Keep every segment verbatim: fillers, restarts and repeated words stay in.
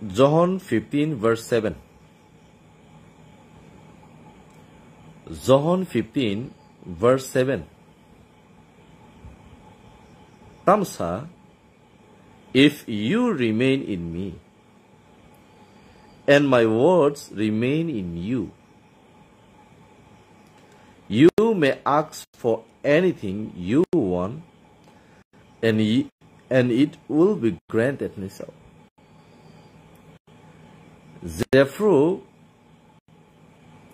John fifteen verse seven. John fifteen verse seven. Tamsa, if you remain in me, and my words remain in you, you may ask for anything you want, and, y- and it will be granted. Ni sao. Jephru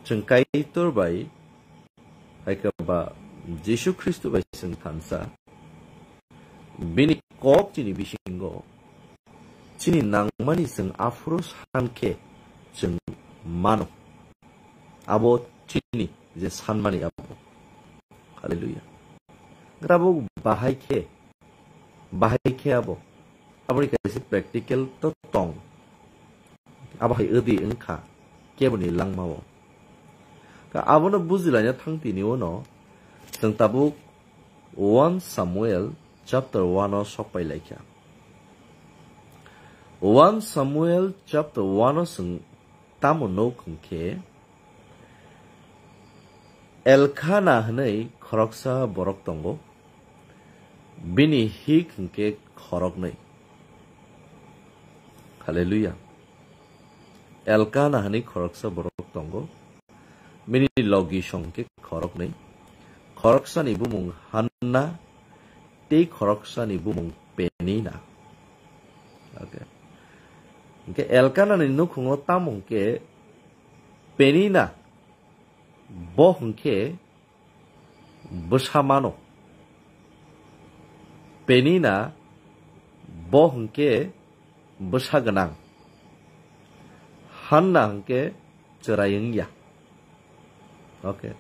chwng Kaitor bai, hai khe ba Jisu Khristo bai chwng thansa, bini kok chini bisingo chini nangmani chwng aphuru san khe chwng mano. Abo chini je sanmani abo. Hallelujah. Tabuk bahai khe, bahai khe abo. Aboni kaisa practical to tong. Abo hai wngdi wngkha keboni langmao. Ka abono bujilaina thang tini uno chwng tabuk one Samuel chapter one o sok pai laikha. One Samuel chapter one o chwng tamo nuk hwnkhe, Elkana hwnwi khoroksa borok tongo, bini hik hwnkhe khoroknwi. Hallelujah. Elkana hwnwi khoroksa borok tongo, bini logi song hwnkhe khoroknwi. Khoroksani bumung Hanna, tei khoroksani bumung Penina. Okay. Hwnkhe Elkanani nukhungo tamo hwnkhe Penina, bo hwnkhe bwsa mano. Penina, bo hwnkhe bwsa gwnang. Hanna hwnkhe chwrai wngya. Okay.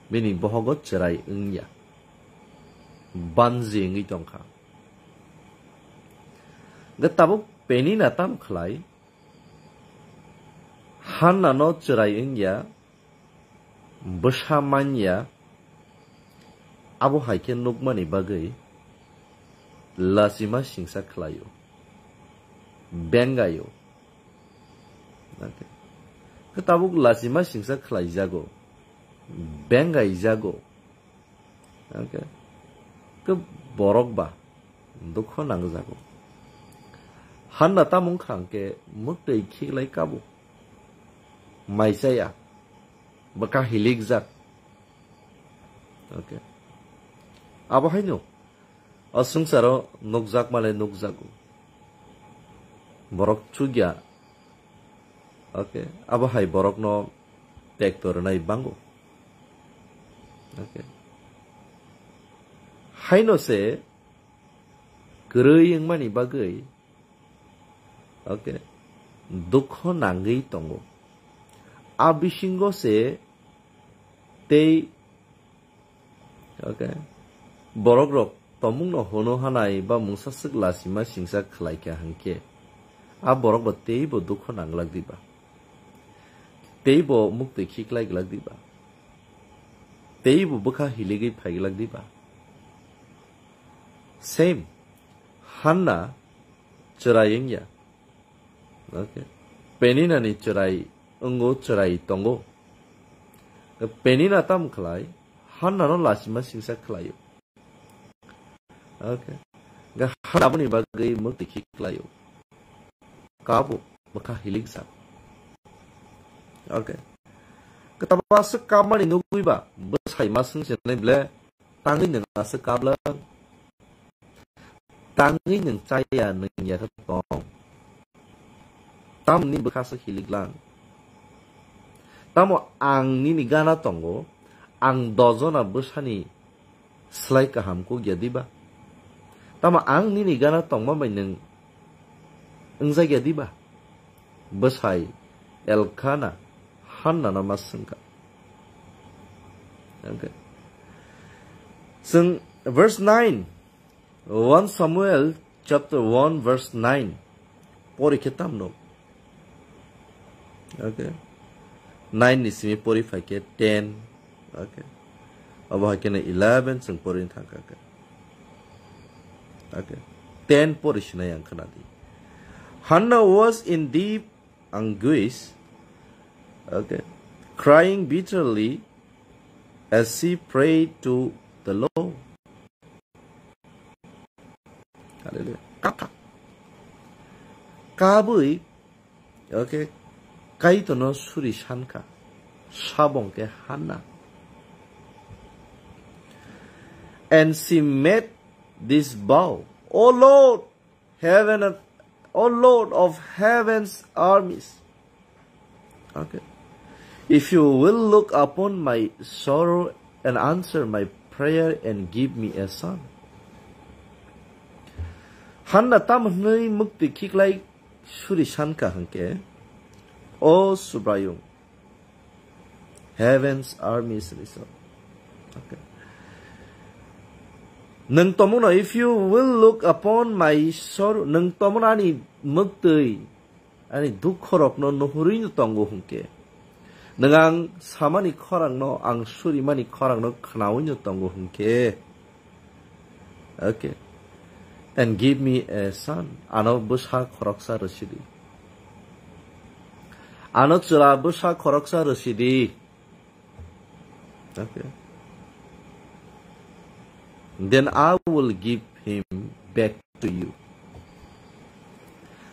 Bini bohogo chwrai wngya. Banji wngwi tongkha. Hwnkhe tabuk Penina tam khlai? Hanna no chwrai wngya, bwsa manya, abo hai khe nukmani bagwi lachima singsa khlaio, bengaio. Okay. Khe tabuk lachima singsa khlaijago, bengaijago. Okay. Khe borok ba dukho nangjago. Hanna tamo wngkha hwnkhe mwktwi khiklai kabo. Mai chaya. Bwkha hilikjak. Okay. Abo haino o swngcharo nukjakma le nukjago. Borok chukya. Okay. Abo hai borokno tekto rwnai bango. Okay. Haino se kwrwi wngmani bagwi, okay, dukho nangwi tongo. A bisingo se tei, okay, borok rok tomung no hwno hanai ba mungsa swk lachima singsa khlai kha hwnkhe, a borok bo tei bo dukho nanglak diba, tei bo muktwi khiklai glak diba, tei bo bwkha hiligwi phai glak diba. Same, Hanna chwrai wngya. Okay. Penina ni chwrai wngo, chwrai tongo. Penina tam khlai, Hanna no lachima singsa khlaio. Okay. Ga Hanna boni bagwi mwktwi khiklaio. Kabo bwkha hiliksa. Okay. Kwtaba aswk kapmani nugwi ba bwsai ma swngchenai ble tangwi nwng aswk kaplang. Tangwi nwng chaya nwng ya khe tong. Tamni bwkha se hiliklang. Tamo ang nini gana tongo, ang dojona bwsani slai kaham kuk ya diba? Tamo ang nini gana tongma bai nwng wngjak ya diba? Bwsai Elkana Hannano ma swngkha. Okay. Chwng verse nine, one Samuel chapter one verse nine pori khe tamno. Okay. Nine ni simi pori phai khe ten. Okay. Abo hai khe eleven chwng pori thang kha khe. Okay. Ten pori sinai ang khna di. Hannah was in deep anguish, okay, crying bitterly as she prayed to the Lord. Hallelujah. Kaka. Kabui, okay, Kaitorno suri sankha. Sabong ke Hannah. And she made this vow, "O Lord, heaven, O Lord of heaven's armies." Okay. "If you will look upon my sorrow and answer my prayer and give me a son." Hannah tam hwnwi mukti khiklai suri sankha hwnkhe, "O Subraiyung, heaven's armies," hwnwi sa. Okay. Nwng tomono, "If you will look upon my sorrow," nwng tomono ani mukti, ani dukho rokno nuhurwi no tongo hwnkhe, nwng ang samani khorang no, ang surimani khorang no khnawi no tongo hwnkhe, okay, "and give me a son," ano bwsa khoroksa rwsidi, ano chwla bwsa khoroksa rwsidi. Okay. "Then I will give him back to you."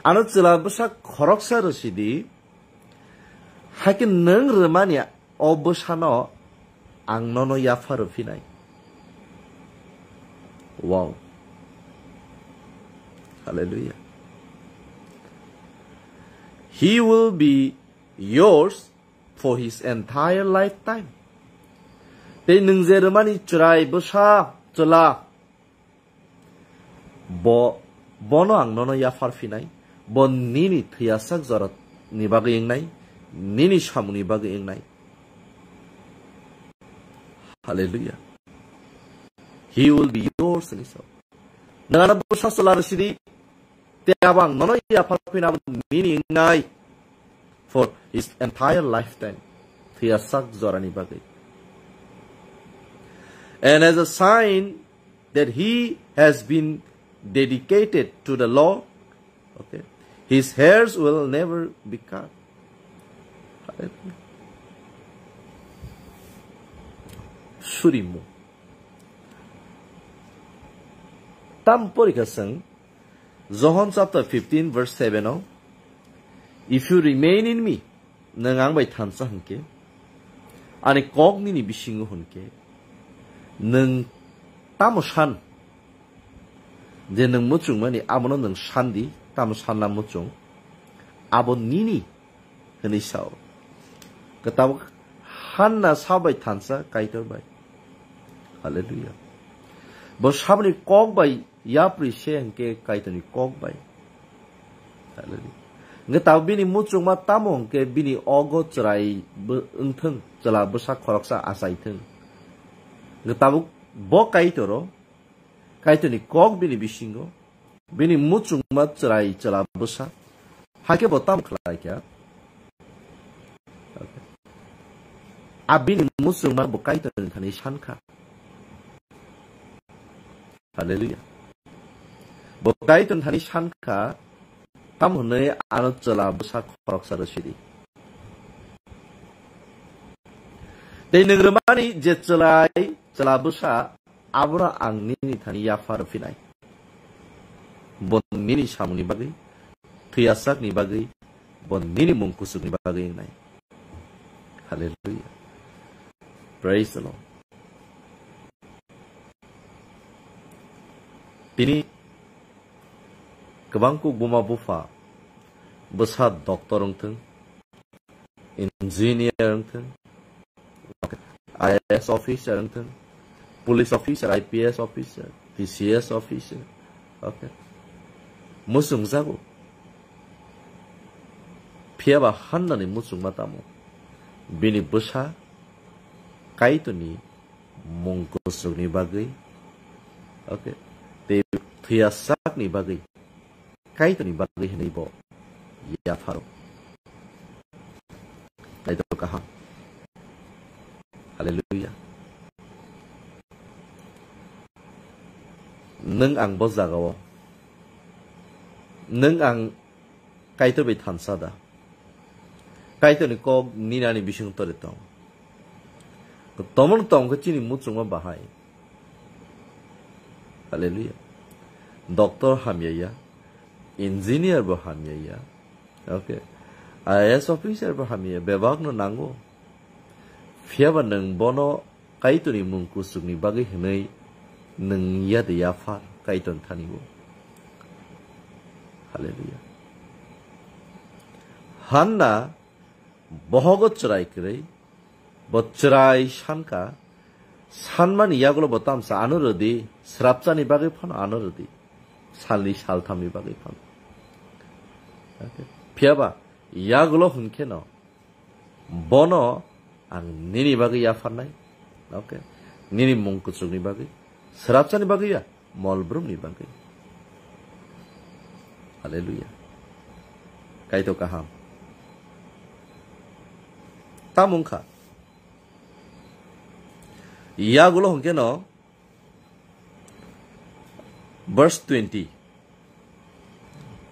Ano chwla bwsa khoroksa rwsidi, hakhe nwng rwmani o bwsano ang nono yapha rwphinai. Wow. Hallelujah. "He will be yours for his entire lifetime." Tei nwng je rwmani chwrai bwsa chwla, bo, bono ang nono yaphar phinai, bo nini thwiyasak jora ni bagwi wngnai, nini samungni bagwi wngnai. Hallelujah. "He will be yours," hwnwi sa. Nwng ano bwsa chwla rwsidi, tei abo ang nono yaphar phina abo nini wngnai for his entire lifetime. Thwiyasak jorani bagwi. "And as a sign that he has been dedicated to the Lord," okay, "his hairs will never be cut." Hallelujah. Surimu. Tam porikha chwng John chapter fifteen verse seven o, "If you remain in me," nwng ang bai thansa hwnkhe, ani kok nini bisingo hwnkhe, nwng tamo san, je nwng muchungmani abono nwng sandi, tamo sanna muchung, abo nini hwnwi sao. Kwtal Hanna sabai thansa Kaitor bai. Hallelujah. Bo saboni kok bai yapri se hwnkhe Kaitorni kok bai. Hallelujah. Hwnkhe tabuk bini muchungma tamo hwnkhe bini ogo chwrai bo wngthwng, chwla bwsa khoroksa achaithwng. Hwnkhe tabuk bo Kaitoro, Kaitorni kok bini bisingo, bini muchungma chwrai chwla bwsa. Hakhe bo tamo khlai kha? A bini muchungma bo Kaitorni thani sankha. Hallelujah. Bo Kaitorni thani sankha, tamo hwnwi ano chwla bwsa khoroksa rw sidi. Tei nwng rwmani je chwlai, chwla bwsa, abono ang nini thani yapha rw phinai. Bo nini samungni bagwi, thwi asakni bagwi, bo nini mung kuchukni bagwi wngnai. Hallelujah. Praise the Lord. Tini kwbang kuk buma bupha bwsa doctor wngthwng, engineer wngthwng, I A S officer wngthwng, police officer, I P S officer, T C S officer, okay, muchungjago. Phiyaba Hannani muchungma tamo? Bini bwsa Kaitorni mung kuchukni bagwi, okay, tei thwi asakni bagwi, Kaitorni bagwi hwnwi bo yapharo. Kaitor kaham. Hallelujah. Nwng ang bo jagao, nwng ang Kaitor bai thansa da? Kaitorni kok nini ani bising tore tong. Tomon tong khe chini muchungma bahai. Hallelujah. Doctor hamya ya, engineer bo hamya ya. Okay. I A S officer bo hamya ya, bebak no nango. Phiyaba nwng bono Kaitorni mung kuchukni bagwi hwnwi nwng yade yaphar Kaitor thani o. Hallelujah. Hanna bohogo chwrai kwrwi, bo chwrai sankha, sanmani yagulo bo tamsa ano rwdi, srapchani bagwi phano ano rwdi, salni salthamni bagwi phano. Okay. Phiyaba yagulo hwnkheno, bono ang nini bagwi yapharnai. Okay. Nini mung kuchukni bagwi. Srapchani bagwi ya, mol brumni bagwi. Hallelujah. Kaitor kaham. Tamo wngkha. Yagulo hwnkhe no, verse twenty.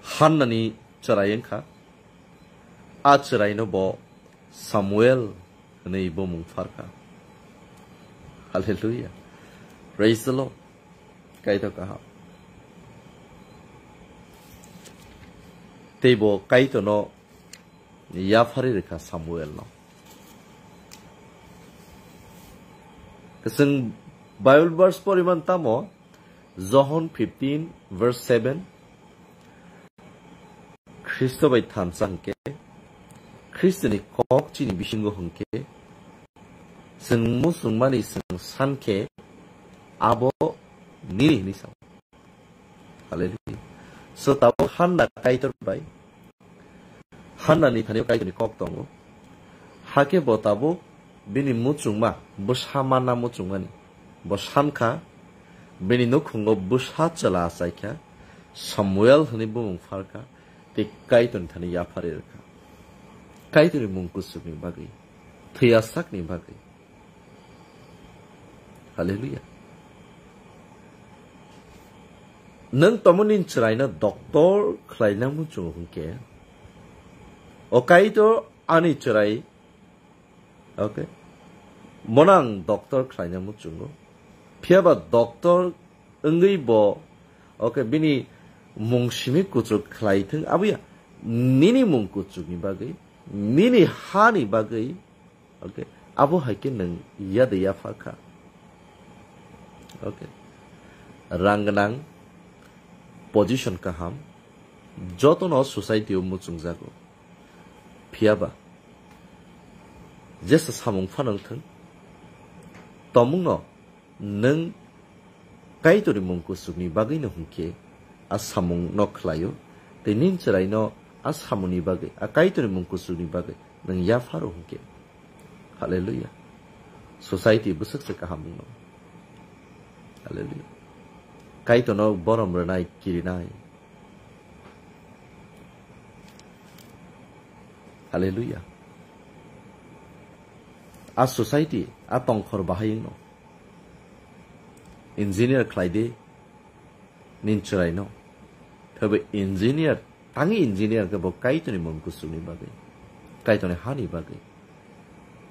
Hannani chwrai wngkha. A chwraino bo Samuel hwnwi bumung pharkha. Hallelujah. Praise the Lord. Kaitor kaham. Tei bo Kaitorno yapharwi rwkha Samuelno. Chwng Bible verse poriman tamo, John fifteen verse seven, Khristo bai thansa hwnkhe, Khristoni kok chini bisingo hwnkhe, chwng muchungmani chwng sankhe abo nini hwnwi sao. Hallelujah. So tabuk Hanna Kaitor bai, Hannani thani Kaitorni kok tongo. Hakhe bo tabuk bini muchungma, bwsa manna muchungmani. Bo sankha, bini nukhungo bwsa chwla achaikha, Samuel hwnwi bumung pharkha, tei Kaitorni thani yapharwi rwkha. Kaitorni mung kuchukni bagwi, thwiyarsakni bagwi. Hallelujah. Nwng tomoni chwraino doctor khlaina muchungo hwnkhe, o Kaitor ani chwrai, okay, bono ang doctor khlaina muchungo. Phiyaba doctor wngwi bo, okay, bini mung simi kuchuk khlai thung, abo ya nini mung kuchukni bagwi, nini hani bagwi, okay, abo hai khe nwng yade yaphar kha. Okay. Rang gwnang, position kaham, jotono society o muchungjago. Phiyaba jesa samung phano wngthung, tomungno nwng Kaitorni mung kuchukni bagwino hwnkhe a samungno khlaio, tei nini chwraino a samungni bagwi, a Kaitorni mung kuchukni bagwi nwng yapharo hwnkhe. Hallelujah. Society bwswk se kaham wngno. Hallelujah. Kaitorno borom rwnai, kirinai. Hallelujah. A society, a tongkhor bahai wngno. Engineer khlai di, nini chwraino. Thebe engineer, tangi engineer khe bo Kaitorni mung kuchukni bagwi, Kaitorni hani bagwi.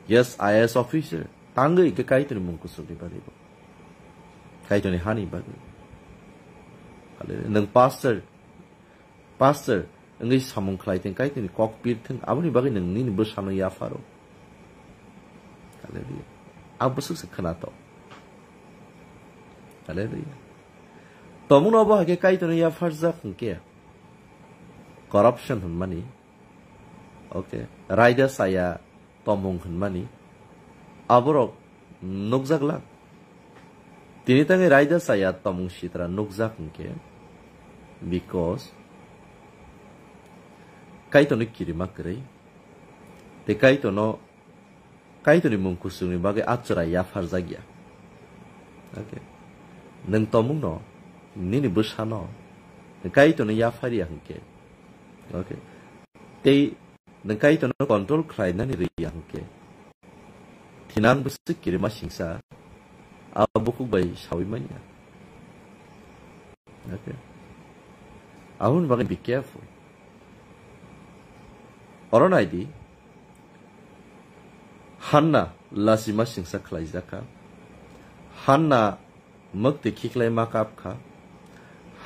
Yes, I A S officer, tangwi khe Kaitorni mung kuchukni bagwi bo. Kaitorni hani bagwi. Hallelujah. Nwng pastor, pastor wngwi samung khlai thung, Kaitorni kok pir thung, aboni bagwi nwng nini bwsano yapharo. Hallelujah. A bwswk se khwnato. Hallelujah. Tomungno bo hai khe Kaitorno yapharjak hwnkhe corruption hwnmani, okay, raida saya tomung hwnmani, aborok nukjak lang. Tini tangwi raida saya tomung sitra nukjak hwnkhe, because Kaitorno kirima kwrwi, tei Kaitorno, Kaitorni mung kuchukni bagwi a chwrai yapharjak ya. Okay. Nwng tomungno, nini bwsano, Kaitorno yaphar ya hwnkhe, okay, tei nwng Kaitorno control khlainani rw ya hwnkhe, thinang bwswk kirima singsa a bukhuk bai saui manya. Okay. Aboni bagwi be careful. Oro naidi, Hanna lasima singsa khlaijak kha. Hanna mwktwi khiklai ma kap kha.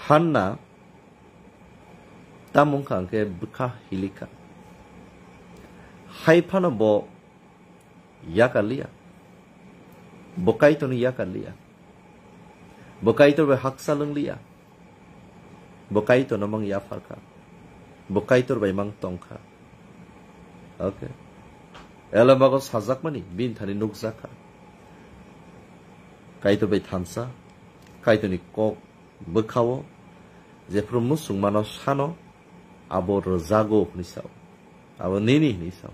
Hanna tamung kha hwnkhe bwkha hilik kha. Hai phano bo yakar liya. Bo Kaitorni yakar liya. Bo Kaitor bai haksa lwng liya. Bo Kaitorno mang yaphar kha. Bo Kaitor bai mang tong kha. Okay. Elembagw sajakmani bini thani nukjak kha. Kaitor bai thansa, Kaitorni kok bwkhao, jephru muchungmano sano, abo rwjago hwnwi sao. Abo nini hwnwi sao.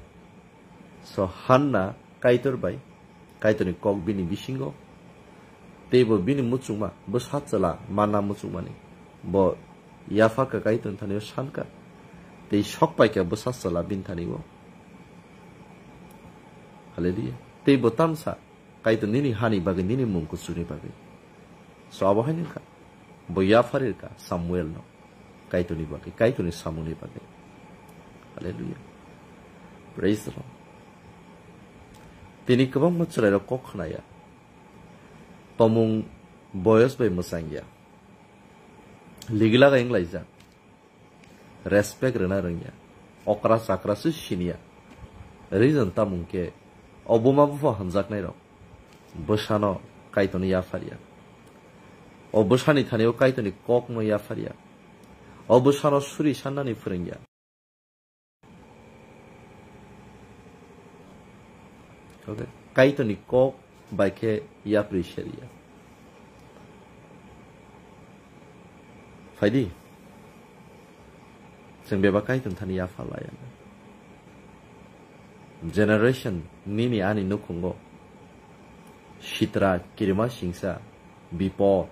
So Hanna Kaitor bai, Kaitorni kok bini bisingo, teibo bini muchungma, bwsa chwla manna muchungmani, bo yaphar kha Kaitorni thani-o san kha, tei sok pai kha bwsa chwla bini thani-o. Hallelujah. Tei bo tamsa Kaitor nini hani bagwi, nini mung kuchukni bagwi. So abo haino wngkha. Bo yaphar rwkha Samuelno. Kaitorni bagwi, Kaitorni samungni bagwi. Hallelujah. Praise the Lord. Tini kwbangma chwrairok kok khnaya. Tomung boyos bai mwchangya. Ligilaga wnglaijak. Respect rwna rwngya. Okra chakra se siniya. Reason tamung khe o buma bupha hamjaknairok bwsano Kaitorno yapharya. O bwsani thani-o Kaitorni kokno yapharya. O bwsano suri sannani phwrwngya. Okay. Kaitorni kok bai khe yapri seriya. Phaidi. Chwng bebak Kaitorni thani yapharlaiya. Generation nini ani nukhungo sitra, kirima singsa, bipod,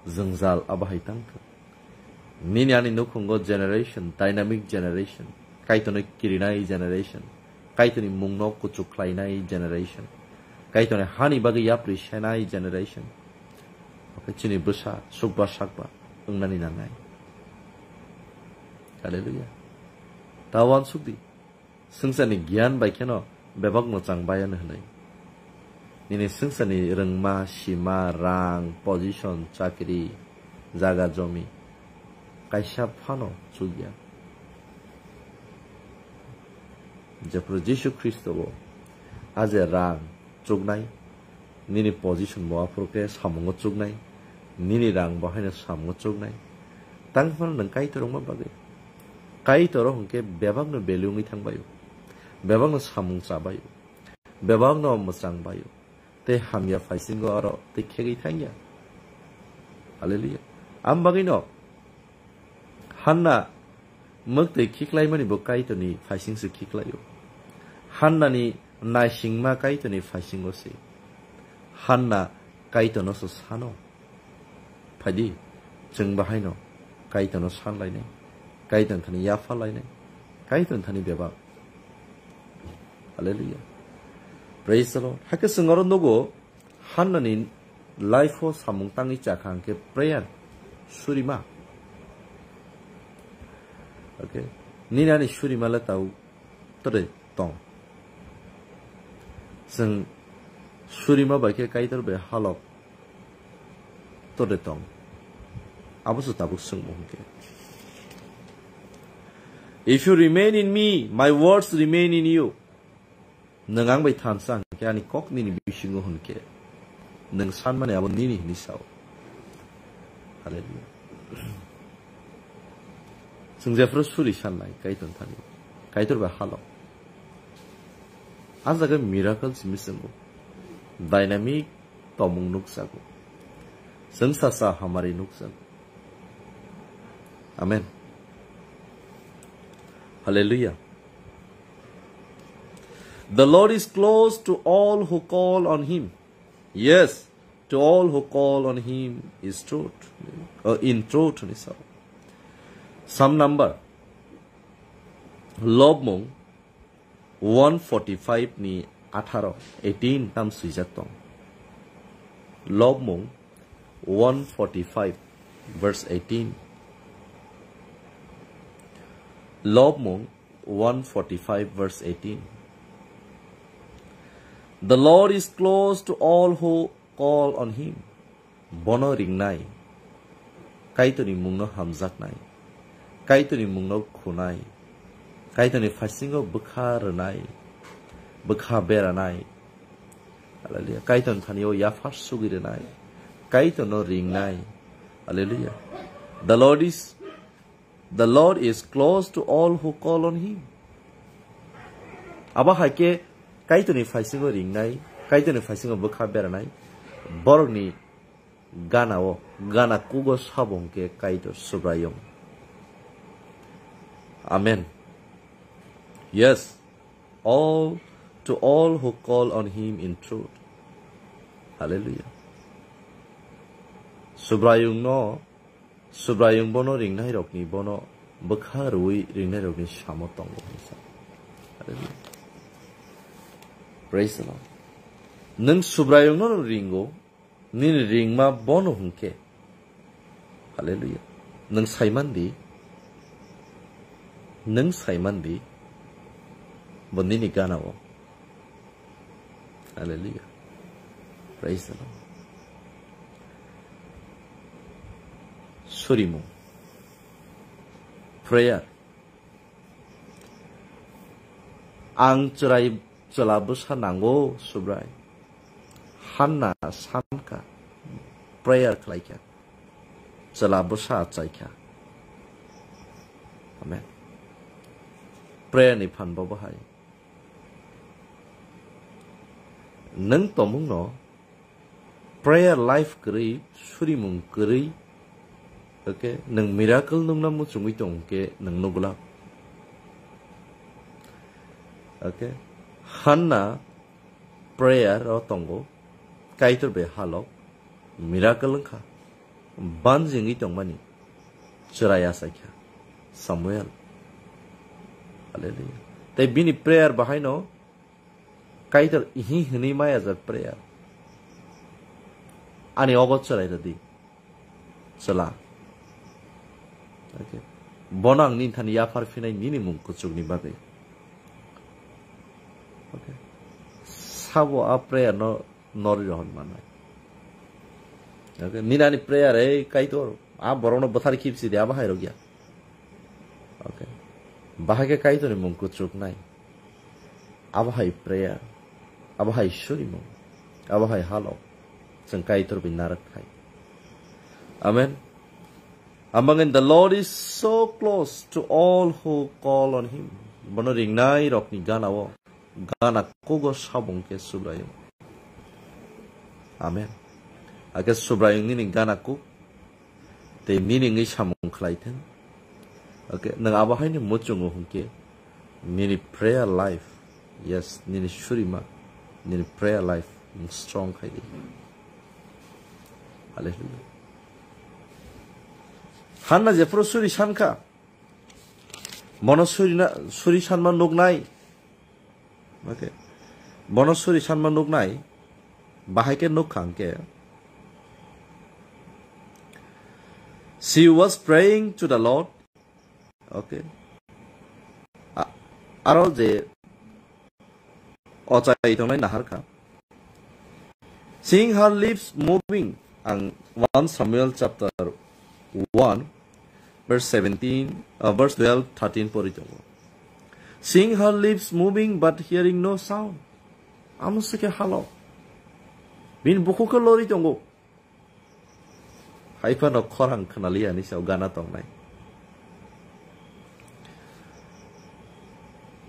jwngjal abo hai tang thung. Nini ani nukhungo generation, dynamic generation, Kaitorno kirinai generation, Kaitorni mungno kuchuk khlainai generation, Kaitorni hani bagwi yapri senai generation. Oke, chini bwsa sukba sakba wngnani nangnai. Hallelujah. Ta uansukdi. Swngcharni giyan bai kheno bebak mwchang bai ano hwnwi. Nini swngcharni rwngma, sima, rang, position, chakri, jaga, jomi kaisa phano chukya. Jephru Jisu Khristo bo a je rang chuknai, nini position bo aphuru khe samungo chuknai, nini rang bo haino samungo chuknai. Tang phano nwng Kaitor wngma bagwi, Kaitor o hwnkhe bebakno value wngwi thangbaio, bebakno samung chabaio, bebakno mwchang baio, tei hamya phaisingo aro tei khegwi thangya. Hallelujah. Am bagwino Hanna mwktwi khiklaimani bo Kaitorni phaisingse khiklaio. Hannani naisingma Kaitorni phaisingo se. Hanna Kaitorno se sano. Phaidi, chwng bahaino Kaitorno san lainai, Kaitorni thani yapha lainai, Kaitorni thani bebak. Hallelujah. Praise the Lord. Hakhe chwng oro nugo, Hannani life o samung tangwi chakha hwnkhe prayer, surima. Okay. Nini ani surima le tau tore tong. Chwng surima bai khe Kaitor bai halok tore tong. Abo se tabuk swngmung hwnkhe. If you remain in me, my words remain in you. Nwng ang bai thansa hwnkhe ani kok nini bisingo hwnkhe nwng sanmani abo nini hwnwi sao. Hallelujah. Chwng jephru suri sannai Kaitor thani, Kaitor bai halo. A jaga miracle simi chwngo. Dynamic tomung nukjago. Chwng sasa hamari nukjago. Amen. Hallelujah. The Lord is close to all who call on him. Yes, to all who call on him is truth. Uh, in truth, ni sao. Psalm number, Lobmung one forty-five ni atharo, eighteen tam swijak tong. Lobmung one forty-five, verse eighteen. Lobmung one forty-five verse eighteen. The Lord is close to all who call on him. Bono ringnai. Kaitorni mungno hamjaknai. Kaitorni mungno khunai. Kaitorni phaisingo bwkha rwnai. Bwkha beranai. Hallelujah. Kaitorni thani o yaphar sugwi rwnai. Kaitorno ringnai. Hallelujah. The Lord is, the Lord is close to all who call on him. Abo hai khe Kaitorni phaisingo ringnai, Kaitorni phaisingo bwkha beranai, borokni gana o, gana kugo sabo hwnkhe Kaitor Subraiyung. Amen. Yes, all, to all who call on him in truth. Hallelujah. Subraiyungno, Subraiyung bono ringnairokni, bono bwkha rwui ringnairokni samo tongo hinsa. Hallelujah. Praise the Lord. Nwng Subraiyungno nwng ringo, nini ringma bono hwnkhe. Hallelujah. Nwng saimandi, nwng saimandi, bo nini gana o. Hallelujah. Praise the Lord. Surimung. Prayer. Ang chwrai chwla bwsa nango, Subrai. Hanna sankha, prayer khlaikha, chwla bwsa achaikha. Amen. Prayer ni phan bo bahai. Nwng tomungno prayer life kwrwi, surimung kwrwi, okay, nwng miracle nukna muchungwi tong khe nwng nukla. Okay, Hanna prayer o tongo, Kaitor bai halok miracle wngkha, banjingwi tongmani chwrai achaikha Samuel. Hallelujah. Tei bini prayer bahaino Kaitor ihi hwnwi maya jak prayer. Ani obo chwrai rwdi. Chwla. Okay. Bono ang nini thani yaphar phinai nini mung kuchukni bagwi. Okay. Sabo a prayer no nori rohor manai. Okay. Nini ani prayer, ei Kaitor, a borokno bwthar khipsi de, abo hai rok ya. Okay. Bahai khe Kaitorni mung kuchuknai. Abo hai prayer, abo hai surimung, abo hai halok, chwng Kaitor bai narwk thai. Amen. Amangin the Lord is so close to all who call on him. Bono ringnai rokni gana o, gana kugo sabung khe Subraiyung. Amen. Ake Subraiyung nini gana kuk, tei nini wngwi samung khlai thung. Okay, nwng abo haino muchungo hwnkhe nini prayer life, yes, nini surima, nini prayer life nwng strong khai di. Hallelujah. Hanna jephuru suri sankha, bono suri na, suri sanma nuknai. Okay. Bono suri sanma nuknai, bahai khe nukha hwnkhe. She was praying to the Lord. Okay. A-, aro je ochai tongnai naharkha. Seeing her lips moving, ang one Samuel chapter one, verse seventeen, uh, verse twelve, thirteen pori tongo. Seeing her lips moving but hearing no sound. Amo se khe halo. Bini bukhuk khe lori tongo. Hai phano khorang khnaliya ni sao gana tongnai.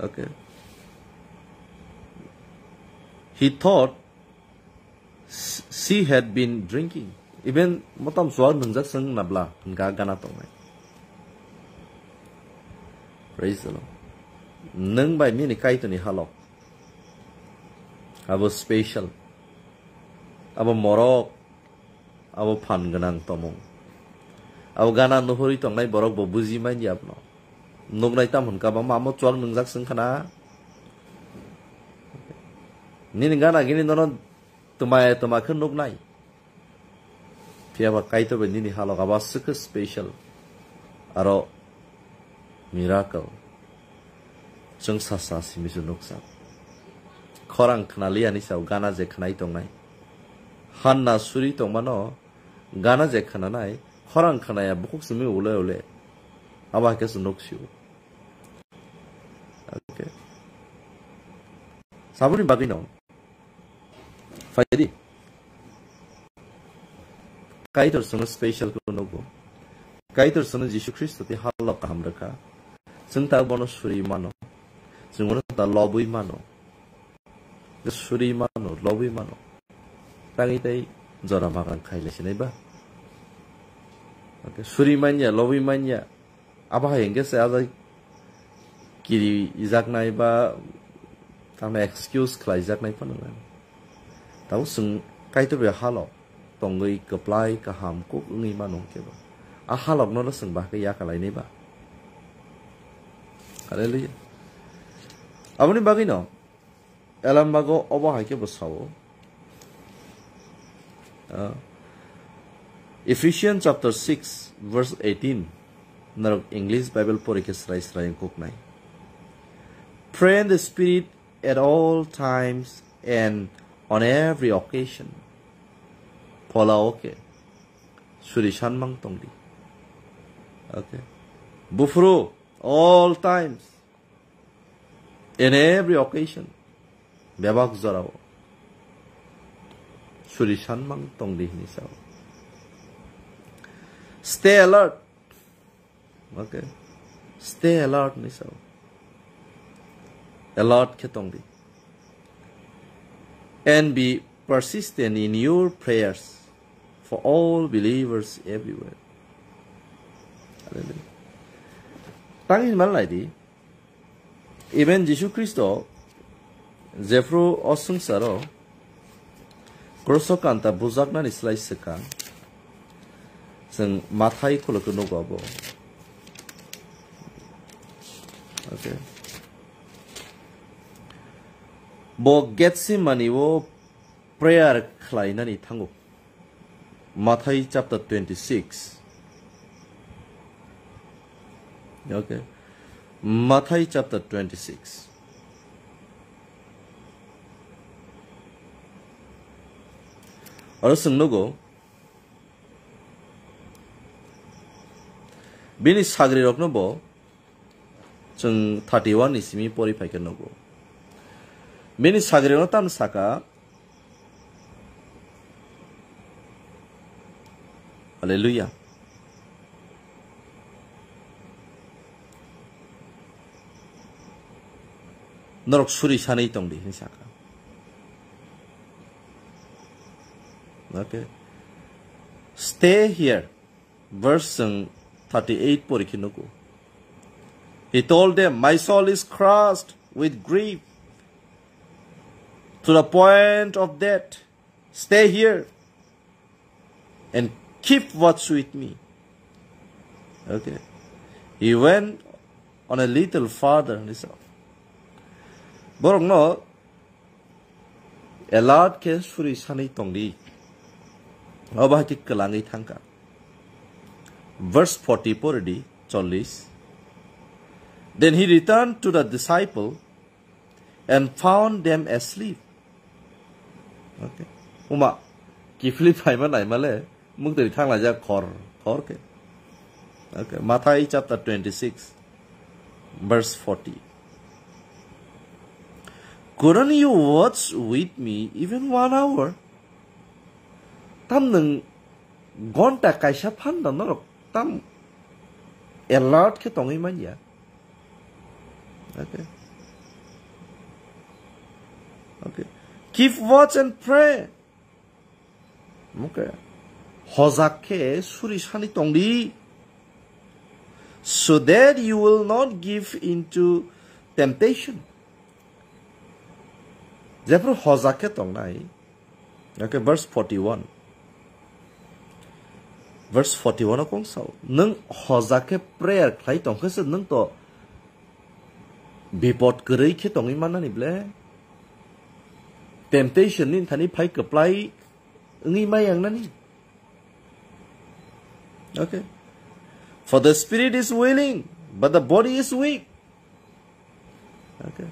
Okay. He thought s-, she had been drinking. Even motam suar nungjak seng nabla hingka gana tongnai. Praise the Lord. Nung bai nini Kaitorni halok. Abo special. Abo morok. Abo phan gwnang tomung. Abo gana nuhuri tongnai borok bo buji manya abno. Nuknai tam hwn ka bama amo chuak nungjak seng khana. Nini gana gini nono twmai twma khe nuknai. Phiya ba Kaitor bai nini halok abo aswk khe special. Aro miracle. chwngsa sa simi se nukjak. Khorang khwnaliya ni sao gana je khwnai tongnai. Hanna suri tongmano gana je khwnanai, khorang khwnaya bukhuk simi ule ule. Abo hai khe se nuk sio. Okay. Saboni bagwi no. Phaidi. Kaitor chwngno special khe nugo. Kaitor chwngno Jisu Khristo tei halok kaham rwkha. Chwng ta bono suri mano. Chwng bono ta lobwi mano. Suri mano, lobwi mano. Tangwi tei jora bagan khailai sinai ba. Okay, suri manya, lobwi manya. Abo hai hwnkhe se ajai kiri ijaknai ba tamo excuse khlaijaknai phano nang. Tamo chwng Kaitor bai halok tongwi kwplai kaham kuk wngwi mano hwnkhe ba. A halokno no chwng bahai khe yakalainai ba. Hallelujah. Aboni bagwi no Elambago obo hai khe bo sao. Ah, Ephesians chapter six verse eighteen. Norok English Bible pori khe srai srai wngkuknai. Pray in the Spirit at all times and on every occasion. Phola okay. Suri sanmang tongdi. Okay. Buphuru all times. In every occasion, bebak jorao suri sanmang tongdi hini sao. Stay alert. Okay. Stay alert ni sao. Alert khe tongdi. And be persistent in your prayers for all believers everywhere. Hallelujah. Tang hin mal lai di. Even Jisu Khristo jephru o swngcharo kroso kanta bujaknani slai swkang, chwng Mathai khulukhe nugo abo. Okay. Bo Getsemani o prayer khlainani thango. Mathai chapter twenty-six. Okay. Mathai chapter twenty-six. Aro chwng nugo, bini sagrirokno bo chwng thirty-one ni simi pori phaikhe nugo. Bini sagrirokno tamo saka, Hallelujah. Norok suri sanwi tongdi, hinwi saka. Okay. Stay here. Verse thirty-eight pori khe nugo. He told them, "My soul is crushed with grief to the point of death. Stay here and keep watch with me." Okay. He went on a little further. Borok no alert khe suri sanwi tongdi. Obo hai khe kwlangwi thangkha. Verse forty pori di, chollish. Then he returned to the disciple and found them asleep. Okay. Uma, kiphilwi phaima naimale, mukdwi thanglaijak khor, khor khe. Okay. Mathai chapter twenty-six, verse forty. "Couldn't you watch with me even one hour?" Tam nwng gonta kaisa phan da norok tam alert khe tongwi manya. Okay. Okay. Keep watch and pray. Okay. Hojak khe suri sani tongdi. So that you will not give into temptation. Jephru hojak khe tongnai. Okay, verse forty-one. Verse forty-one o kong sao. Nwng hojak khe prayer khlai tongkhe se nwng to bipod kwrwi khe tongwi mannani ble. Temptation ni thani phai kwplai wngwi mai yangnani. Okay. For the spirit is willing, but the body is weak. Okay.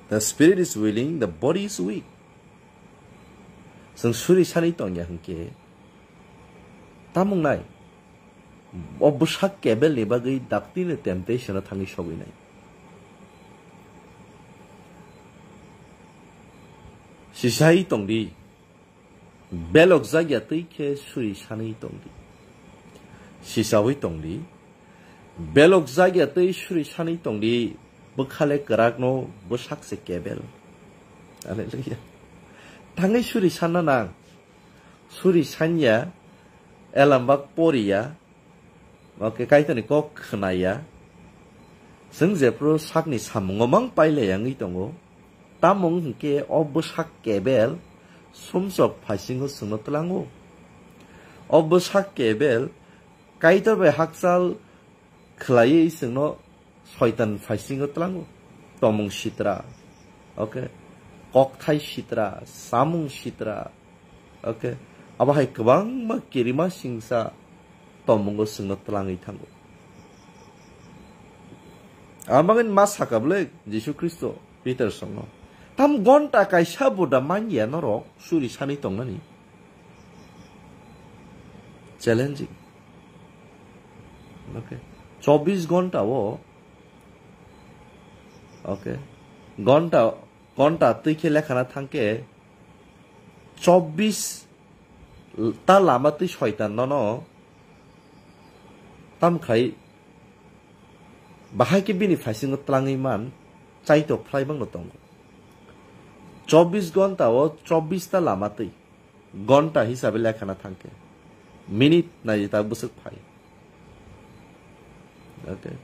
The spirit is willing, the body is weak. Chwng suri sani tongya hwnkhe, tamung nai, o bwsak kebel ni bagwi daktino temptation o thangwi sogwi nai. Sisai tongdi, belok jakya twi khe suri sani tongdi. Sisawi tongdi, belok jakya twi suri sani tongdi, bwkhale kwrakno bwsak se kebel. Hallelujah. Thangwi suri sanna nang. Suri sanya, elambak poriya, oke, Kaitorni kok khwnaya. Chwng jephru sakni samungo mang pailai wngwi tongo. Tamung hwnkhe o bwsak kebel sumsok phaisingo chwngno tlango. O bwsak kebel Kaitor bai hakchal khwlaiwi chwngno soitan phaisingo tlango. Tomung sitra, oke, kokthai sitra, samung sitra, oke, abo hai kwbangma kirima singsa tomungo chwngno tlangwi thango. Ang bagwi ma saka bwle Jisu Khristo Peter songno, tam gonta kaisa bo da manya norok suri sani tongnani? Challenging. Okay. Chobbish gonta o, okay, gonta, gonta twi khe lekhana thangkhe chobbish ta lama twi soitan nono tam khai bahai khe bini phaisingo tlangwi man chaitok phlai bangno tongo. Chobbish gonta o chobbish ta lama twi. Gonta hisabe lekhana thangkhe, minute nai ta bwswk phai. Okay.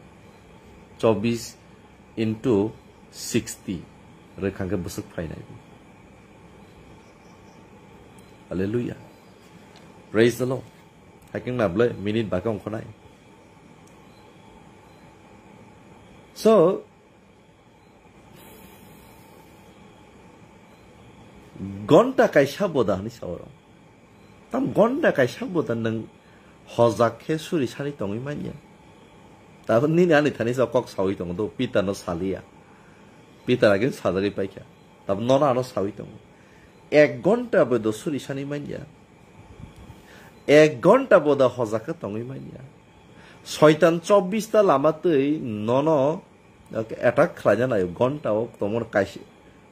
Chobbish into sixty rwkhangkhe bwswk phainai. Hallelujah. Praise the Lord. Hakeng na bwle minute baka ongkhonai. So, gonta kaisa boda hwnwi sa oro. Tam gonta kaisa boda nwng hojak khe suri sani tongwi manya. Tabuk nini ani thani sa kok sawi tongo do, Peter no saliya. Peter agin sajagwi paikha. Tabuk nono ano sawi tongo. Ek gonta boda suri sani manya. Ek gonta boda hojak khe tongwi manya. Soitan chobbish ta lama twi nono attack khlaina naio, gonta o tongmani kaisa,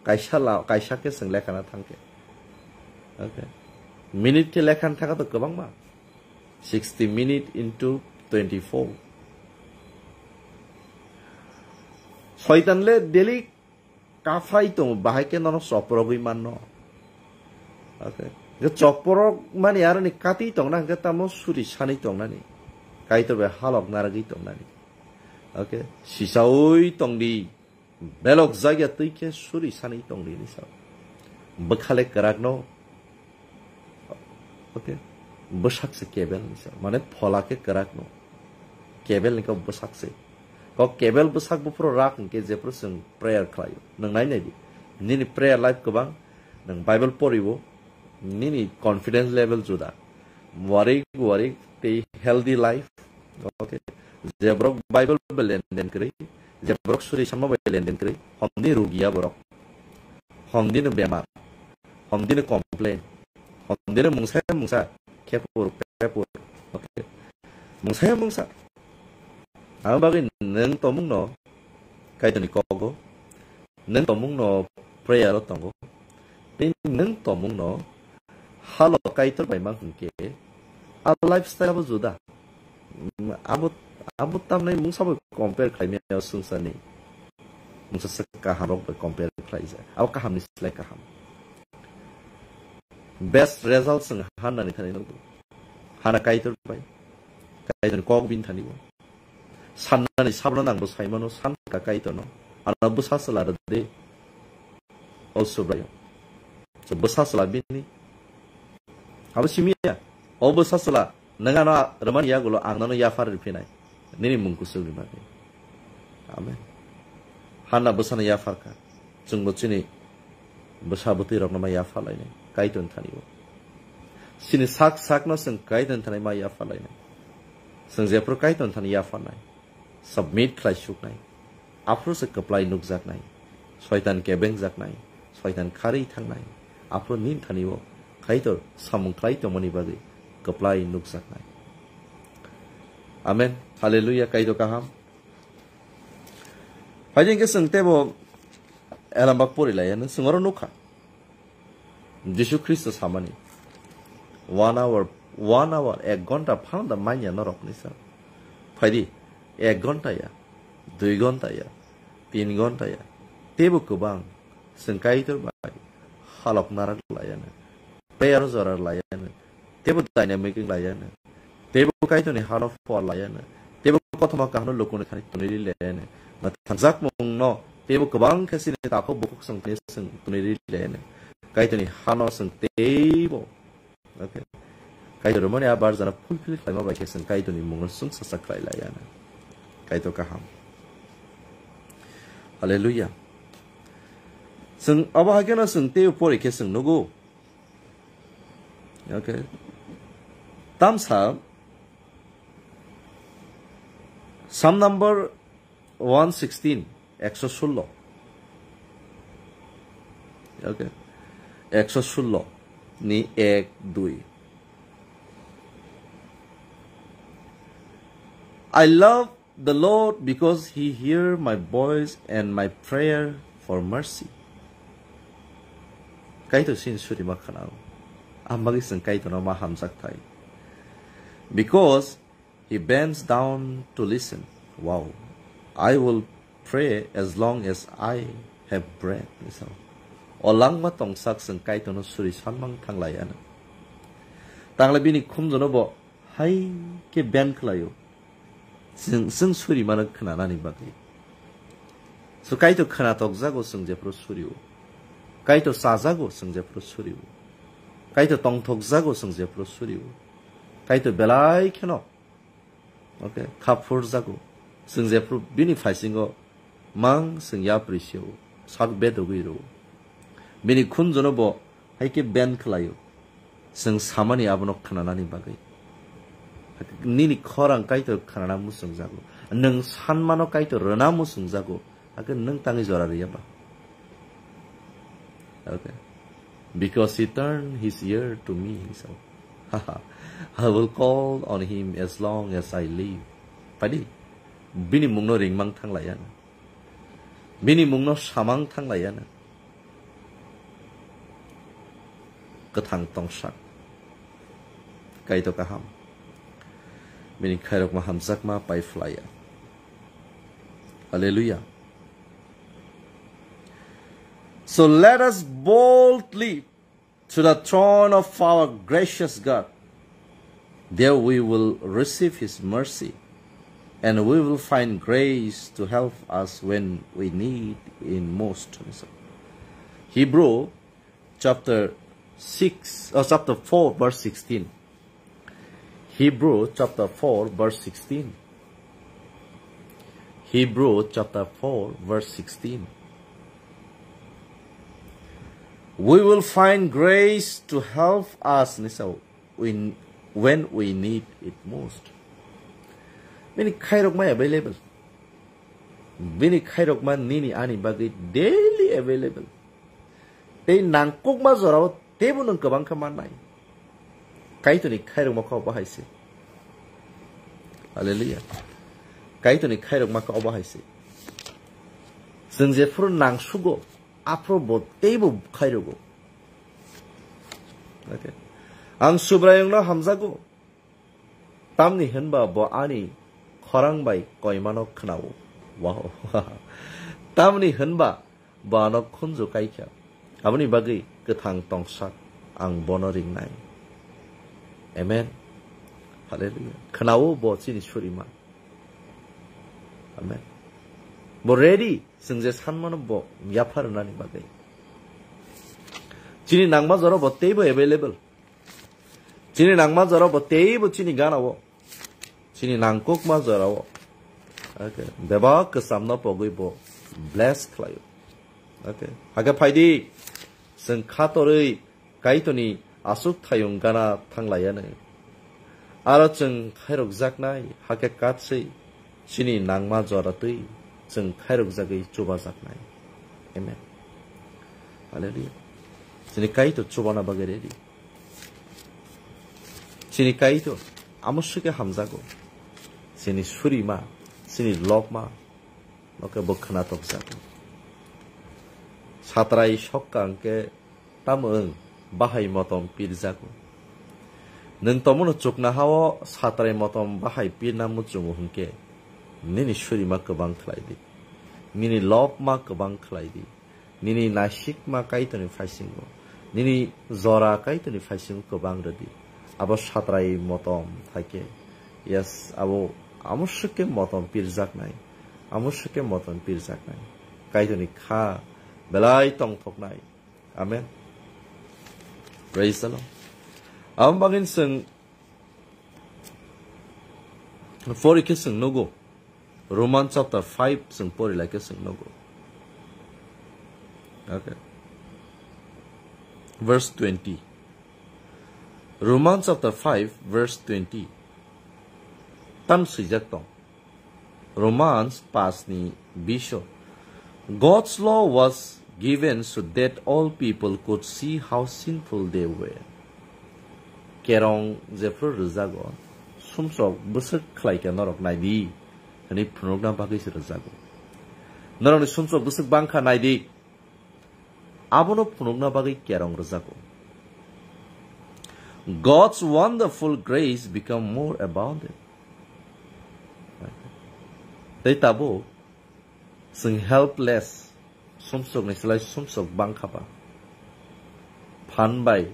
kaisa la-, kaisa khe chwng lekhana thangkhe. Okay. Minute khe lekhana thangkha to kwbangma. Sixty minute into twenty-four. Soitan le daily kaphai tongo, bahai khe nono choprogwi manno. Okay. Hwnkhe choprok mani aroni katwi tongna hwnkhe tamo suri sani tongnani. Kaitor bai halok narwgwi tongnani. Okay. Sisaui tongdi. Belok jakya twi khe suri sani tongdi hinwi sao. Bwkhale kwrakno. Okay. Bwsak se kebel hinwi sao. Mane phola khe kwrakno. Kebel ni kok bwsak se. Kok kebel bwsak buphuru rak hwnkhe jephuru chwng prayer khlaio. Nwng nai nai di. Nini prayer life kwbang, nwng Bible poriwo, nini confidence level juda. Warik warik tei healthy life. Okay. Je borok Bible bai lenden kwrwi, je borok suri sama bai lenden kwrwi, homni rugia borok. Homni no bemar, homni no complain, homni no mungsa mungsa, khepur, khepur. Okay. Mungsa mungsa. Ang bagwi nwng tomung no, Kaitorni kogo, nwng tomung no prayer o tongo. Tei nwng tomung no halo Kaitor bai mang hwnkhe, a lifestyle abo juda. Mm, abo, abo tamni mungsa bai compare khlaimani o swngcharni. Mungsa se kaham rok bai compare khlaijak. Abo kaham ni slai kaham. Best result swng Hannah ni thani nukgo. Hannah Kaitor bai. Kaitor ni kok bini thani bo. Sannani sabno nangbo saimano, san ka Kaitorno. Ano bwsa chwla rwdi. O Subraiyung. So bwsa chwla bini. Abo simiya. O bwsa chwla, nwng ano rwmani yagulo ang nono yaphar riphinai. Nini mung kuchukni bagwi. Amen. Hannah bwsano yaphar kha. Chwngbo chini bwsa bwtwi rokno ma yaphar lainai. Kaitorni thani o. Chini sak sakno chwng Kaitorni thani ma yaphar lainai. Chwng jephru Kaitorni thani yapharnai. Submit khlai suknai. Aphuru se kwplai nukjaknai, soitan kebengjaknai, soitan kharwi thangnai. Aphuru nini thani-o Kaitor samung khlai tongmani bagwi kwplai nukjaknai. Amen. Hallelujah, Kaitor kaham. Phaidi hwnkhe chwng teibo elambak pori laiya, chwng oro nukha. Jisu Khristo samani, "One hour, one hour, ek ghonta phano da manya norokni sa." Phaidi, ek ghonta ya, dui ghonta ya, tin ghonta ya, teibo kwbang chwng Kaitor bai halok narak laiya na, prayer jora laiya na, teibo dynamic laiya na, teibo Kaitorni hano por laiya na, teibo kothoma kahano lukuni thani tuniri laiya na, ma thangjak mungno teibo kwbang khe chini takhuk bukhuk chwng thani chwng tuniri laiya na, Kaitorni hano chwng teibo, okay, Kaitor romani a barjana fulfill khlaima bai khe chwng Kaitorni mungno chwng sacha khlai laiya na. Kaitor kaham. Hallelujah. Chwng abo hai kheno chwng teibo pori khe chwng nugo. Okay. Tamsa, Psalm number one sixteen, ekso sullo. Okay. Ekso sullo ni ek, dui. "I love the Lord because he hear my voice and my prayer for mercy." Kaitor chini surima khwnao. Ang bagwi chwng Kaitorno ma hamjak thai. "Because he bends down to listen." Wow. "I will pray as long as I have breath." O langma tongsak chwng Kaitorno suri sanmang thanglaiya na. Tangle bini khumjono bo hai khe bend khlaio. Chwng, chwng suri mano khwnanani bagwi. So Kaitor khwnathokjago chwng jephru surio. Kaitor chajago chwng jephru surio. Kaitor tongthokjago chwng jephru surio. Kaitor belai kheno, okay, kha phurjago. Chwng jephru bini phaisingo mang chwng yapri sio, sak bedogwi rwo. Bini khunjono bo hai khe bend khlaio. Chwng samani abono khwnanani bagwi. Nini khorang Kaitor khwnana muchungjago. Nwng sanmano Kaitor rwna muchungjago. Hakhe nwng tangwi jora rwya ba? Okay. "Because he turned his ear to me," he said. "I will call on him as long as I live." Phaidi, bini mungno ringmang thanglaiya na. Bini mungno samang thanglaiya na. Kwthang tongsak. Kaitor kaham. Bini khairokma hamjakma pai phlaiya. Hallelujah. So let us boldly to the throne of our gracious God. There we will receive his mercy and we will find grace to help us when we need in most. Hebrew chapter six, uh, chapter four, verse sixteen. Hebrew chapter four, verse sixteen. Hebrew chapter four, verse sixteen. We will find grace to help us, ni sa, when, when we need it most. Bini khairokma available. Bini khairokma nini ani bagwi daily available. Tei nangkukma jorao teibo nwng kwbang khe mannai. Kaitorni khairokma khe obo hai se. Hallelujah. Kaitorni khairokma khe obo hai se. Chwng jephuru nangsugo, aphuru bo teibo khairogo. Okay. Ang Subraiyungno hamjago. Tamni hwnba bo ani khorang bai koimano khwnao. Wow. Tamni hwnba bo ano khunju kaikha. Aboni bagwi kwthang tongsak ang bono ringnai. Amen. Hallelujah. Khwnao bo chini surima. Amen. Bo ready, chwng je sanmano bo yapha rwnani bagwi. Chini nangma jora bo teibo available. Chini nangma jora bo teibo chini gana o. Chini nangkukma jora o. Okay. Bebak kwchamno pogwi bo bless khlaio. Okay. Hakhe phaidi, chwng khatorwi Kaitorni aswk thayung gana thanglaiyanwi. Aro chwng khairokjaknai hakhe katswi chini nangma jora twi chwng khairokjagwi chubajaknai. Amen. Hallelujah. Chini Kaitor chubana bagwi ready. Chini Kaitor amo swkhe hamjago. Chini surima, chini lobma, no khe bo khwnatokjago. Satrai sokka hwnkhe tamo wng bahai motom pirjago. Nwng tomono chukna hao satrai motom bahai pirna muchungo hwnkhe nini surima kwbang khlai di. Nini lobma kwbang khlai di. Nini naisikma Kaitorni phaisingo, nini jora Kaitorni phaisingo kwbang rwdi. Abo satrai motom thaikhe, yes, abo amo swkhe motom pirjaknai, amo swkhe motom pirjaknai. Kaitorni kha belai tongthoknai. Amen. Praise the Lord. Abo bagwino chwng pori khe chwng nugo. Roman chapter five chwng pori lai khe chwng nugo. Okay. Verse twenty. Roman chapter five, verse twenty. Tam swijak tong. Romans paanch ni bish o. God's law was given so that all people could see how sinful they were. Kerong jephru rwjago, sumsok bwswk khlai khe norok nai di, hwnwi phunukna bagwi se rwjago. Norokni sumsok bwswk bangkha nai di, abono phunukna bagwi kerong rwjago. God's wonderful grace become more abundant. Tei tabuk chwng helpless, sumsokni slai sumsok bangkha ba. Phan bai,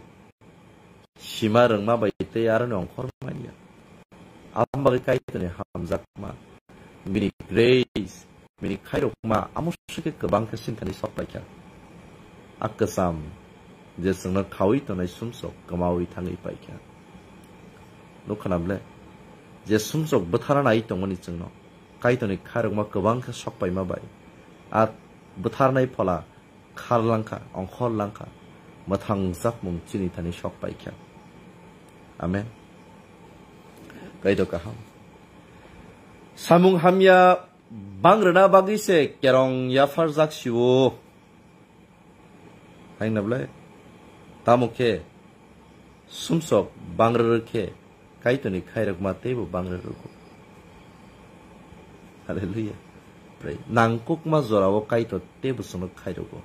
sima rwngma bai tei aroni ongkhor manya. Aboni bagwi Kaitorni hamjakma, bini grace, bini khairokma amo swkhe kwbang khe sinthani sok paikha. A kwcham je chwngno khaui tongnai sumsok kwmaui thangwi paikha. Nukha na ble? Je sumsok bwthara nai tongmani chwngno Kaitorni khairokma kwbang khe sok paima bai. A bwtharnai phola khar langkha, ongkhor langkha, mwthang jakmung chini thani sok paikha. Amen. Kaitor kaham. Samung hamya bang rwna bagwi se kerong yaphar jak sio. Haino ble? Tamo khe sumsok bang rwrwk khe Kaitorni khairokma teibo bang rwrwgo. Hallelujah. Pray. Nangkukma jorao Kaitor teibo chwngno khairogo.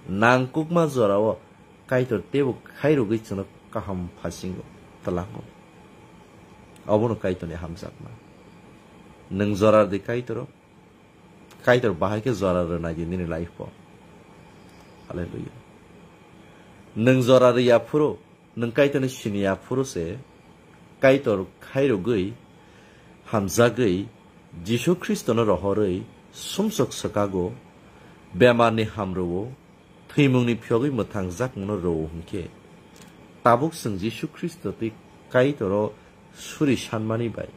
Nangkukma jorao Kaitor teibo khairogwi chwngno kaham phasingo, twlango. Obono Kaitorni hamjakma. Nwng jora rwdi Kaitoro, Kaitor bahai khe jora rwnai di nini life-o. Hallelujah. Nwng jora rwya phuru, nwng Kaitorni siniya phuru se, Kaitor khairogwi, hamjagwi, Jisu Khristono rohorwi, sumsok swkago, bemarni hamrwo, thwimungni phiyogwi mwthangjakmungno rwo hwnkhe, tabuk chwng Jisu Khristo tei Kaitoro suri sanmani bai,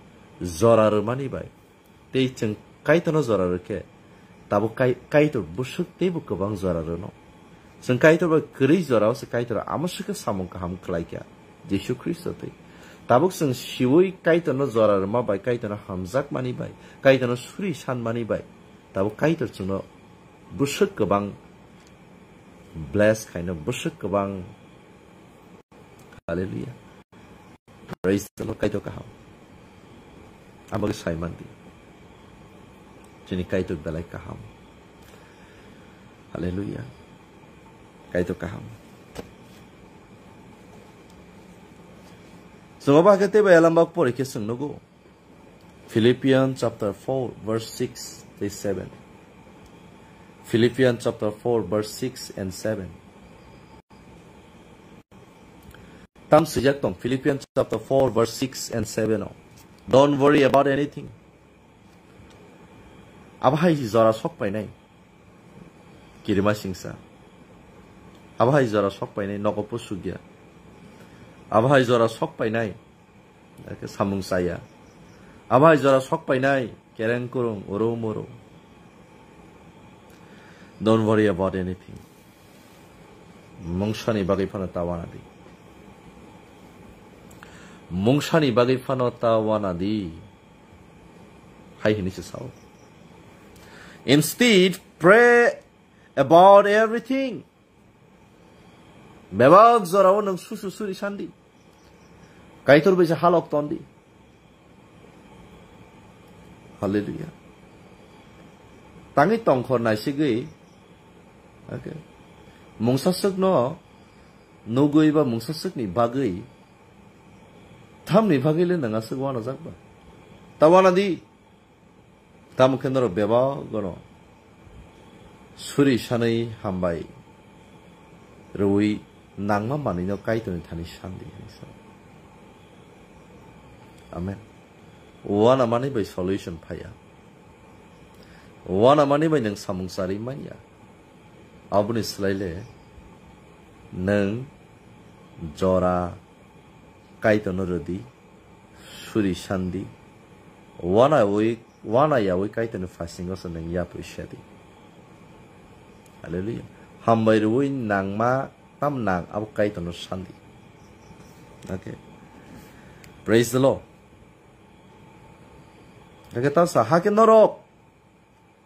jora rwmani bai, tei chwng Kaitorno jora rwkhe, tabuk Kai-, Kaitor bwswk teibo kwbang jora rwno. Chwng Kaitor bai kwrwi jorao se Kaitor amo swkhe samung kaham khlaikha, Jisu Khristo tei. Tabuk chwng siui Kaitorno jora rwma bai, Kaitorno hamjakmani bai, Kaitorno suri sanmani bai, tabuk Kaitor chwngno bwswk kwbang bless khaino, bwswk kwbang. Hallelujah. Praise the Lord. Kaitor kaham. Abo khe sai man di. Chini Kaitor belai kaham. Hallelujah. Kaitor kaham. Chwng obo hakhe teibo elambak pori khe chwng nugo. Philippians chapter four, verse six tei seven. Philippians chapter four, verse six and seven. Tam swijak tong, Philippians chapter four, verse six and seven o. Don't worry about anything. Abo hai jora sok painai. Kirima singsa. Abo hai jora sok painai, nogo pusugya. Abo hai jora sok painai. Ake samung saya. Abo hai jora sok painai, kereng kurung, uru muru. Don't worry about anything. Mungsani bagwi phano ta wana di. Mungsani bagwi phano ta wana di. Hai hini se sao. Instead, pray about everything. Bebak jorao nwng susu suri sandi. Kaitor bai se halok tondi. Hallelujah. Tangwi tongkhor naisigwi, okay, mungsaswkno nugwi ba mungsaswkni bagwi, tamni bagwi le nwng aswk wanajak ba? Ta wanadi. Tamo khe norok bebak gono suri sanwi hambai rwui nangma manwino Kaitorni thani sandi, hwnwi sa. Amen. Wanamani bai solution phaiya. Wanamani bai nwng samung charwi manya. Aboni swlai le nwng jora Kaitorno rwdi, suri sandi, wanawi, wanayawi Kaitorni phasingo se nwng yapri sedi. Hallelujah. Hambai rwui nangma tam nang abo Kaitorno sandi. Okay. Praise the Lord. Hake ta sa, hake norok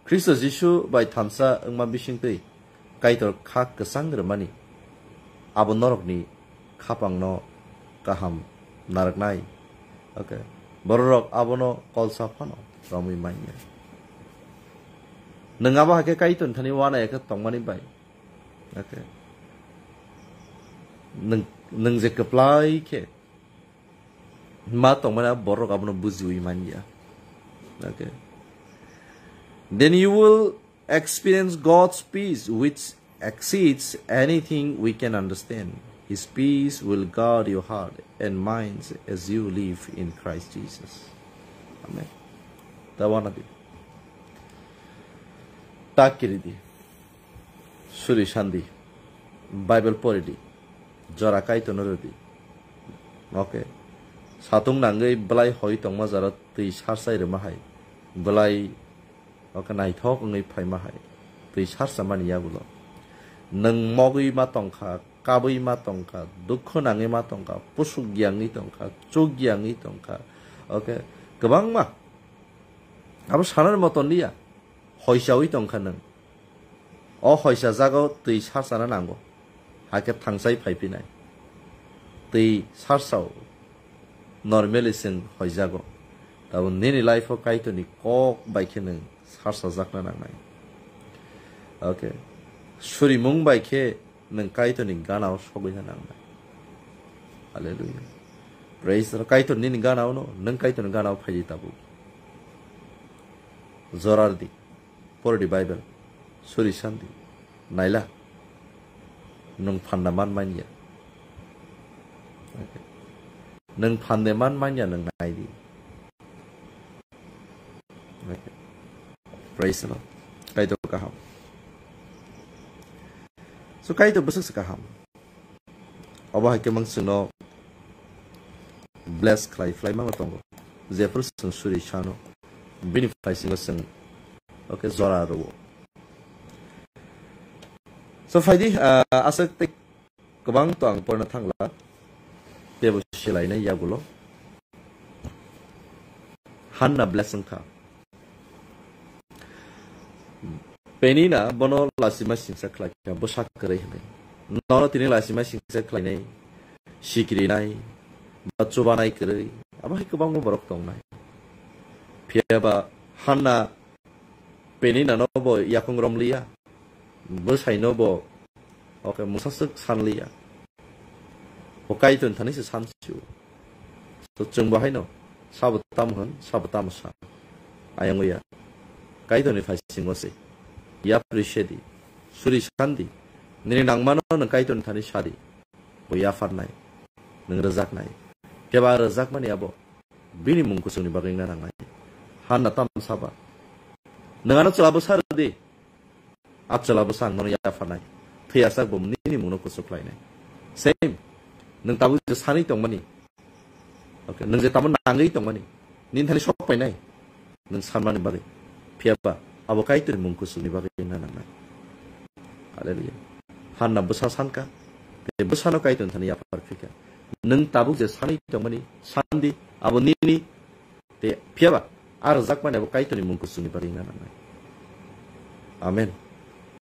Khristo Jisu bai thansa wngma bisingtwi Kaitor kha kwchang rwmani, abo norokni khapangno kaham narwknai. Okay. Bororok abono kolsa phano romwi manya. Nwng abo hai khe Kaitorni thani uanai khe tongmani bai. Okay. Nwng, nwng je kwplai khe ma tongmani borok abono bujiwi manya. Okay. Then you will experience God's peace, which exceeds anything we can understand. His peace will guard your heart and minds as you live in Christ Jesus. Amen. Ta wanadi. Ta kiridi. Suri sandi. Bible poridi. Jora Kaitorno rwdi. Okay. Satung nangwi belai hoi tongma jora twi sarsai rwma hai. Belai, okay, naithok wngwi phaima hai. Twi sarsa mani yagulo. Nwng mogwi ma tongkha, kabwi ma tongkha, dukhu nangwi ma tongkha, pusuk yangwi tongkha, chuk yangwi tongkha. Okay. Kwbangma. Abo sanani moton liya. Hoisawi tongkha nwng. O hoisa jago twi sarsana nango. Hakhe thangsai phaiphinai. Twi sarsao. Normally chwng hoijago. Tabuk nini life-o Kaitorni kok bai khe nwng sarsajakna nangnai. Okay. Surimung bai khe nwng Kaitorni gana-o sogwina nangnai. Hallelujah. Praise the Lord. Kaitor nini gana-o no, nwng Kaitorni gana-o phaidi tabuk. Jorardi. Pordi Bible. Suri sandi. Naila. Nwng phanda man manya. Okay. Nwng phande man manya nwng naidi. Okay. Praise the Lord. Kaitor kaham. So Kaitor bwswk se kaham. Obo hai khe mang chwngno bless khlai phlai mano tongo. Jephru chwng suri sano, bini phaisingo chwng, okay, jora rwo. So phaidi, ah, aswk tei kwbang to ang porna thangla, tebo silainai yagulo. Hanna bless wngkha. Penina bono lasima singsa khlai kha, bwsa kwrwi hwnwi. Nono tini lasima singsa khlainai, sikrinai, ba chubanai kwrwi, abo hai kwbangma borok tongnai. Phiya ba Hanna Penina no bo yakung romliya, bwsai no bo, okay, mungsa swk sanliya. Bo Kaitor thani se san sio. So chwng bo haino sabo tamo hwn, sabo tamo sa. Ayang ya. Kaitor ni phai singo se. Yapri sedi. Suri sandi. Nini nangmano nwng Kaitor thani sadi. Bo yapharnai. Nwng rwjaknai. Keba rwjakmani abo. Bini mung kusungni bagwi wngna nangnai. Hanna tam saba. Nwng ano chwla bwsa rwdi. A chwla bwsa ang nono yapharnai. Thwiyasak bo nini mungno kuchuk khlainai. Same. Nwng tabuk je sanwi tongmani. Okay, nwng je tamo nangwi tongmani. Nini thani sok painai. Nwng sanmani bagwi. Phiya ba abo Kaitorni mung kusukni bagwi wngna nangnai. Hallelujah. Hanna bwsa sankha. Tei bwsano Kaitorni thani yaphar phikha. Nwng tabuk je sanwi tongmani, sandi, abo nini, tei phiya ba a rwjakmani abo Kaitorni mung kusukni bagwi wngna nangnai. Amen.